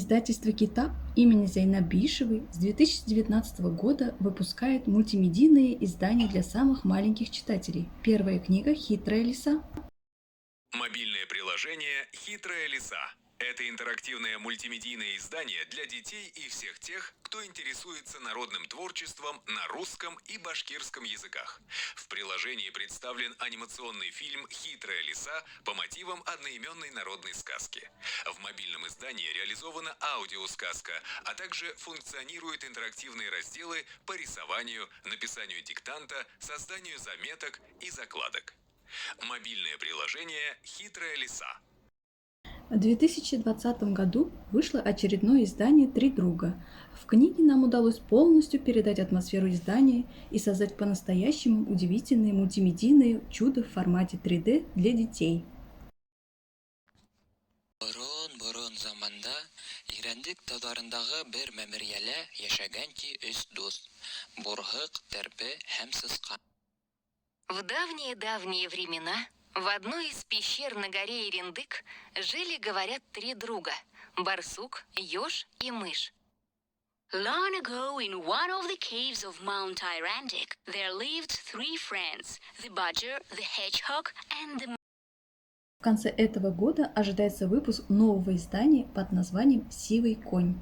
Издательство «Китап» имени Зайнаб Биишевой с 2019 года выпускает мультимедийные издания для самых маленьких читателей. Первая книга «Хитрая лиса». Мобильное приложение «Хитрая лиса». Это интерактивное мультимедийное издание для детей и всех тех, кто интересуется народным творчеством на русском и башкирском языках. В приложении представлен анимационный фильм «Хитрая лиса» по мотивам одноименной народной сказки. В мобильном издании реализована аудиосказка, а также функционируют интерактивные разделы по рисованию, написанию диктанта, созданию заметок и закладок. Мобильное приложение «Хитрая лиса». В 2020 году вышло очередное издание «Три друга». В книге нам удалось полностью передать атмосферу издания и создать по-настоящему удивительные мультимедийные чудо в формате 3D для детей. Борон-борон заманда Ирәндек тауҙарындағы бер мәмерйәлә йәшәгән ти өс дуҫ: Бурһыҡ, Терпе һәм Сысҡан. В давние-давние времена в одной из пещер на горе Ирендык жили, говорят, три друга – барсук, еж и мышь. Long ago, in one of the caves of Mount Irandik, there lived three friends: the badger, the hedgehog, and the В конце этого года ожидается выпуск нового издания под названием «Сивый конь».